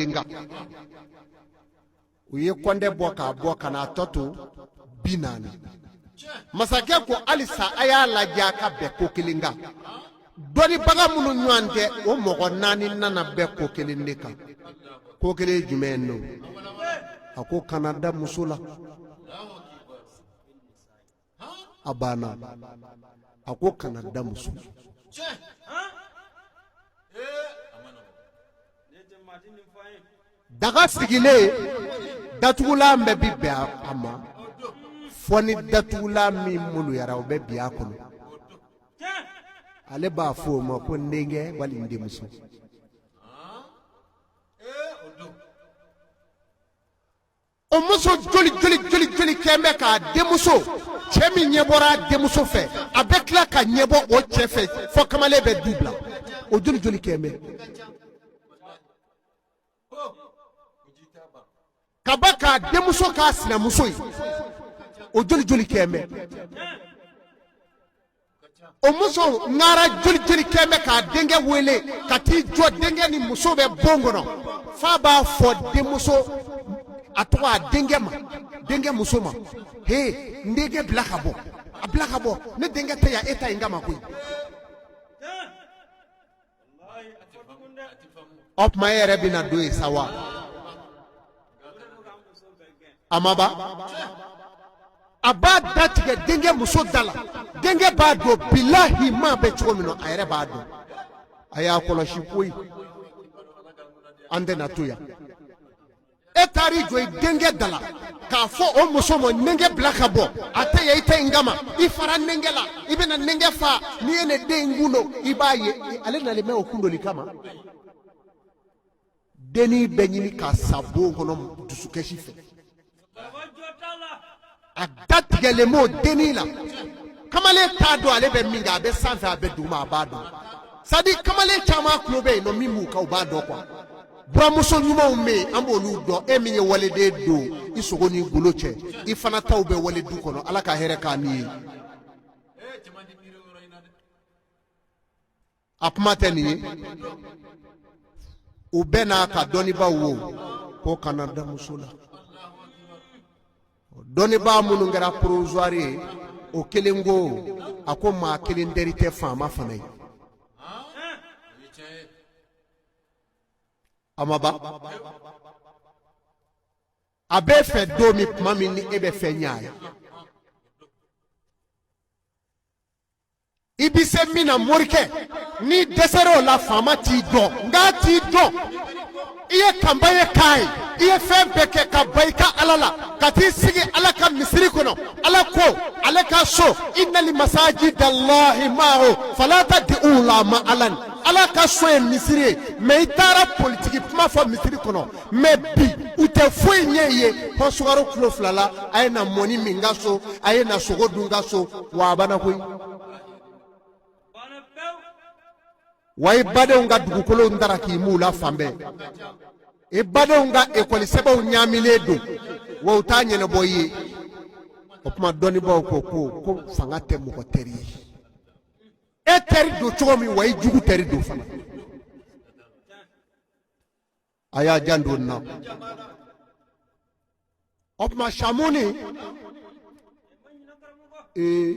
kelen kan. U ye kɔntɛ bɔ k'a bɔ ka n'a tɔ to 40. Masakɛ ko halisa a y'a lajɛ a ka bɛn ko kelen kan. Dɔnnibaga minnu ɲɔgɔn tɛ, o mɔgɔ naani nana bɛn ko kelen de kan. Ko kelen ye jumɛn don? A ko kana da muso la. A banna. A ko kana da muso la. Daga sigilen, datugulan bɛɛ bi bɛn a ma, fɔ ni datugulan min maloyara, o bɛ bin a kɔnɔ. Ale b'a fɔ o ma ko n denkɛ wali n denmuso. O muso joli joli joli joli kɛn bɛ k'a denmuso, cɛ min ɲɛbɔra a denmuso fɛ, a bɛ tila ka ɲɛbɔ o cɛ fɛ fɔ kamalen bɛ du bila. O joli joli kɛn bɛ ka ban k'a denmuso k'a sinamuso ye. O joli joli kɛn bɛ. O muso ŋara joli joli kɛn bɛ k'a denkɛ wele ka t'i jɔ denkɛ ni muso bɛ bon kɔnɔ, f'a b'a fɔ denmuso, a tɔgɔ, a denkɛ ma, denkɛ muso ma: he, n denkɛ bila ka bɔ, a bila ka bɔ, ne denkɛ tɛ yan e ta in kama koyi. O tuma e yɛrɛ bɛna don yen sa wa? A ma ban, a b'a da tigɛ denkɛ muso da la. Denkɛ b'a dɔn bilahi maa bɛ cogo min na, a yɛrɛ b'a dɔn. A y'a kɔlɔsi koyi, an tɛna to yan. E taar'i jɔ i denkɛ da la k'a fɔ o muso ma: n denkɛ bila ka bɔ, a tɛ yan i ta in kama. I fara n denkɛ la, i bɛna n denkɛ faa. N'i ye ne den in kun don, i b'a ye ale nalen bɛ o kundoli kama. Dennin bɛ ɲini ka sa bon kɔnɔ dusukasi fɛ. A da tigɛlen b'o dennin la. Kamalen t'a dɔn ale bɛ min kɛ. A bɛ sanfɛ, a bɛ duguma, a b'a dɔn. C'est-à-dire kamalen caman tulo bɛ yen nɔ min b'u kan, u b'a dɔn quoi. Buramuso ɲumanw bɛ yen, an b'olu dɔn. E min ye waliden don i sogo ni golo cɛ, i fana taw bɛ wale du kɔnɔ. Ala ka hɛrɛ k'an ni ye. A kuma tɛ nin ye. U bɛɛ n'a ka dɔnnibaaw wo ko kana da muso la. Dɔnnibaa minnu kɛra provisoire ye, o kelen ko, a ko maa kelen teri tɛ faama fana ye. A ma ban, a b'e fɛ don min, tuma min ni e bɛ fɛn ɲɛ a ye, i bɛ se min na morikɛ, n'i dɛsɛra o la, faama t'i dɔn. Nka t'i dɔn, i ye kanba ye k'a ye, i ye fɛn bɛɛ kɛ ka ban i ka Ala la, ka t'i sigi Ala ka misiri kɔnɔ. Ala ko ale ka so innali masajidallahi maaho fala tad'u la ma alan. Ala ka so ye misiri ye, mais i taara politiki kuma fɔ misiri kɔnɔ. Mais bi u tɛ foyi ɲɛ i ye fɔ sukaro kilo 2 la. A ye na mɔni min ka so, a ye na sogo dun ka so, wa a banna koyi. Wa i badenw ka dugukolow tara k'i m'u la fan bɛɛ. I badenw ka ekɔli sɛbɛnw ɲaamilen don, wa u t'a ɲɛnabɔ i ye. O tuma dɔnnibaaw ko ko fanga tɛ mɔgɔ teri ye. E teri don cogo min, wa i jugu teri don fana. A y'a janto nin na. O tuma Samuni, ee,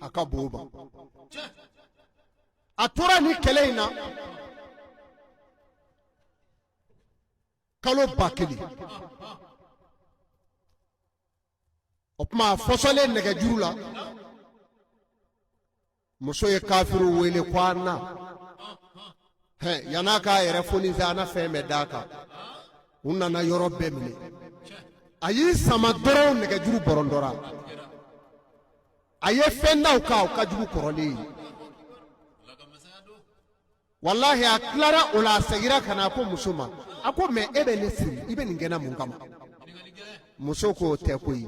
a ka bon ba. A tora nin kɛlɛ in na kalo 1000. O tuma a fɔsɔlen nɛgɛjuru la, muso ye kafiriw wele ko an na hɛ. Yan'a k'a yɛrɛ foni sa, an na fɛn bɛɛ d'a kan. U nana yɔrɔ bɛɛ minɛ. A y'i sama dɔrɔn, nɛgɛjuru bɔrɔntɔra. A ye fɛn da u kan, o ka jugu kɔrɔlen ye. Walahi, a tilara o la, a segira ka na, a ko muso ma, a ko mais e bɛ ne siri, i bɛ nin kɛ n na mun kama? Muso ko o tɛ koyi,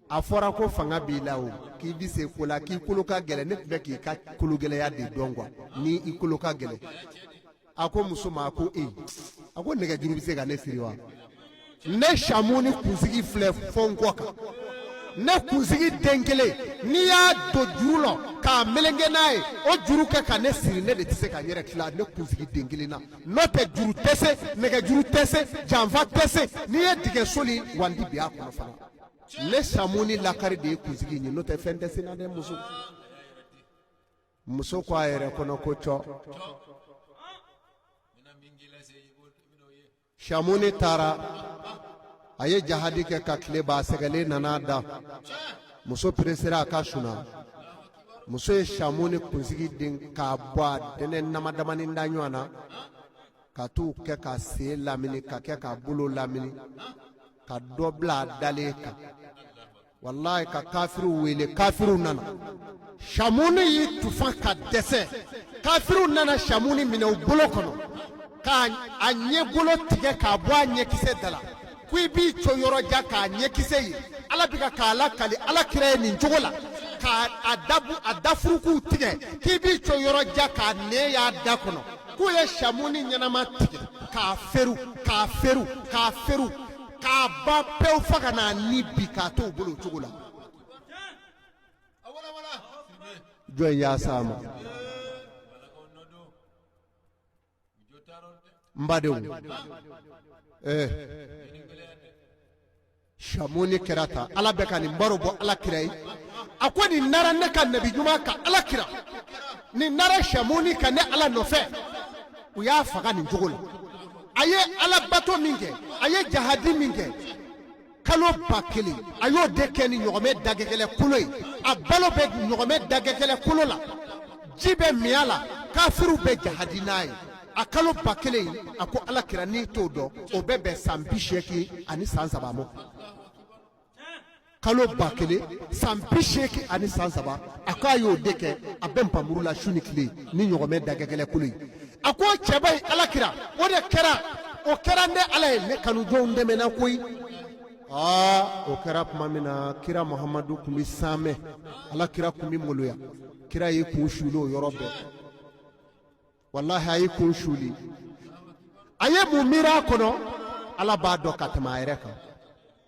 a fɔra ko fanga b'i la, o k'i bɛ se ko la, k'i kolo ka gɛlɛn. Ne tun bɛ k'i ka kologɛlɛya de dɔn quoi, ni i kolo ka gɛlɛn. A ko muso ma, a ko e, a ko nɛgɛjuru bɛ se ka ne siri wa? Ne Samuni kunsigi filɛ fɔ n kɔ kan, ne kunsigi den kelen, N'i y'a don juru la k'a melenge n'a ye, o juru kɛ ka ne siri, ne de tɛ se ka n yɛrɛ tila ne kunsigi den kelen na. N'o tɛ juru tɛ se, nɛgɛjuru tɛ se, janfa tɛ se. N'i ye dingɛ soli, wandi bi a kɔnɔ fana. Ne Samuni lakari de ye kunsigi ye, n'o tɛ fɛn tɛ se n na dɛ. Muso muso ko a yɛrɛ kɔnɔ ko cɔ. Samuni taara, a ye jahadi kɛ ka tile ban, a sɛgɛlen nana da. Muso peresera a ka suna. Muso ye Samuni kunsigi den k'a bɔ a dɛnɛ nama damani da ɲɔgɔn na, ka t'u kɛ ka sen lamini, ka kɛ k'a bolo lamini, ka dɔ bila a dalen kan. Walayi, ka kafiriw wele, kafiriw nana. Samuni y'i tufa ka dɛsɛ. Kafiriw nana Samuni minɛ u bolo kɔnɔ, k'a a ɲɛgolo tigɛ k'a bɔ a ɲɛkisɛ da la, ko i b'i co yɔrɔ jan k'a ɲɛkisɛ ye. Ala bɛ ka k'a lakali Ala kira ye nin cogo la, k'a a dabu a dafurukuw tigɛ, k'i b'i co yɔrɔ jan k'a nɛn y'a da kɔnɔ. K'u ye Samuni ɲɛnama tigɛ k'a feru, k'a feru, k'a feru, k'a ban pewu, fo ka n'a ni bi k'a to u bolo o cogo la. Jɔn y'a s'a ma? N badenw, ɛɛ Samuni kɛra tan. Ala bɛ ka nin baro bɔ Ala kira ye. A ko nin nara ne ka nabi ɲuman kan, Ala kira, nin nara Samuni kan ne Ala nɔfɛ. U y'a faga nin cogo la. A ye Ala bato min kɛ, a ye jahadi min kɛ kalo 1000, a y'o de kɛ ni ɲɔgɔmɛ dagɛgɛlɛ kolo ye. A balo bɛ ɲɔgɔmɛ dagɛgɛlɛ kolo la, ji bɛ min a la, kafiriw bɛ jahadi n'a ye. A kalo 1000, a ko Ala kira, n'i t'o dɔn, o bɛ bɛn san 83 san ma. Kalo 1000, san 83 san, a ko a y'o de kɛ. A bɛ npanmuru la su ni tile ni ɲɔgɔmɛ dagɛgɛlɛ kolo ye. A ko cɛba in, Ala kira, o de kɛra, o kɛra ne Ala ye ne kanujɔnw dɛmɛna koyi. Aa, o kɛra tuma min na, kira Muhamadu tun bɛ sanmɛ, Ala kira tun bɛ maloya. Kira y'i kun suli o yɔrɔ bɛɛ. Walahi, a y'i kun suli. A ye mun miiri a kɔnɔ, Ala b'a dɔn ka tɛmɛ a yɛrɛ kan.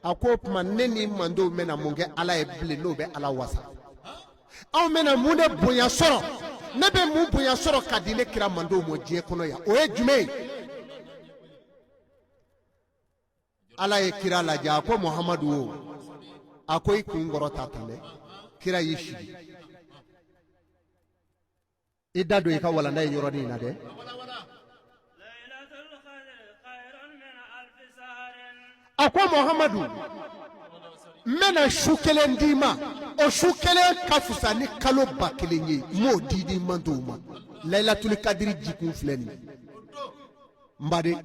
A ko o tuma, ne ni mandenw bɛna mun kɛ Ala ye bilen n'o bɛ Ala wasa? Anw bɛna mun de bonya sɔrɔ? Ne bɛ mun bonya sɔrɔ ka di ne kira mandenw ma diɲɛ kɔnɔ yan? O ye jumɛn ye? Ala ye kira lajɛ, a ko Muhamadu o, a ko i kun kɔrɔta tan dɛ. Kira y'i sigi. I da don i ka walanda in yɔrɔnin in na dɛ. A ko Muhamadu, n bɛna su kelen d'i ma, o su kelen ka fisa ni kalo 1000 ye. N b'o di di mantonw ma. Layilatuli kadiri jikun filɛ nin ye, n baden.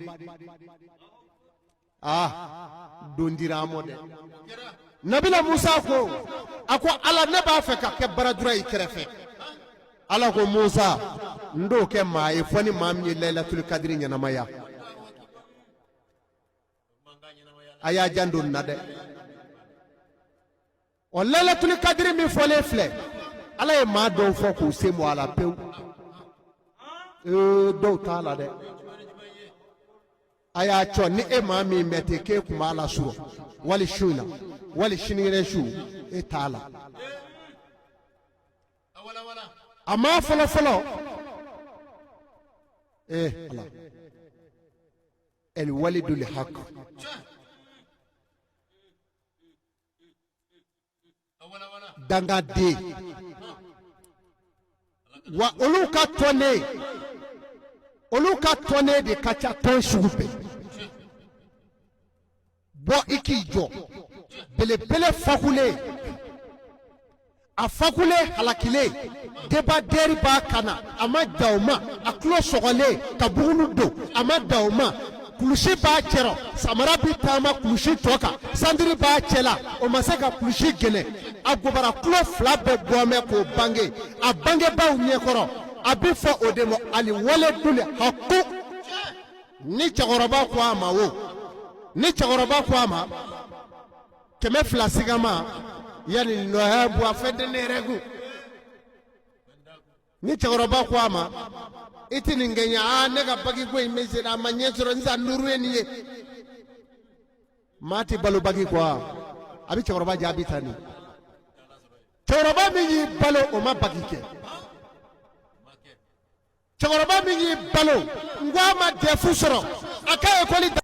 Aa, don dira an ma dɛ. Nabila Musa ko, a ko Ala, ne b'a fɛ ka kɛ baradura i kɛrɛfɛ. Ala ko Musa, n t'o kɛ maa ye fɔ ni maa min ye layilatuli kadiri ɲɛnamaya. A y'a janto nin na dɛ. Ɔ, layilatuli kadiri min fɔlen filɛ, Ala ye maa dɔw fɔ k'u sen bɔ a la pewu. Ee, dɔw t'a la dɛ. A y'a cɔ ni e maa min bɛ ten k'e tun b'a la surɔ wali su in na wali sinikɛnɛ su, e t'a la. A maa fɔlɔ fɔlɔ, ee Ala, el walidul haq. Dangaden wa, olu ka tɔnden, olu ka tɔnden de ka ca tɔn sugu bɛɛ. Bɔ i k'i jɔ belebele fakulen, a fakulen halakilen, débardeur b'a kan na, a ma dan o ma, a tulo sɔgɔlen ka bugunu don, a ma dan o ma, kulusi b'a cɛrɔ, samara bi taama kulusi tɔ kan, sandiri b'a cɛ la, o ma se ka kulusi gɛnɛ. A gobara tulo fila bɛɛ bɔmɛ k'o bange a bangebaaw ɲɛkɔrɔ. A bɛ fɔ o de ma ali waleduli haku. Ni cɛkɔrɔba ko a ma o, ni cɛkɔrɔba ko a ma 200 sigama yanni nɔya bɔ a fɛn tɛ ne yɛrɛ kun. Ni cɛkɔrɔba ko a ma i tɛ nin kɛ ɲɛ, aa, ne ka baki ko in bɛ sen a ma ɲɛ sɔrɔ, n san 5 ye nin ye. Maa tɛ balo baki kɔ, a bɛ cɛkɔrɔba jaabi tan nin. Cɛkɔrɔba min y'i balo, o ma baki kɛ. Cɛkɔrɔba min y'i balo, n ko a ma DEF sɔrɔ, a ka ekɔli.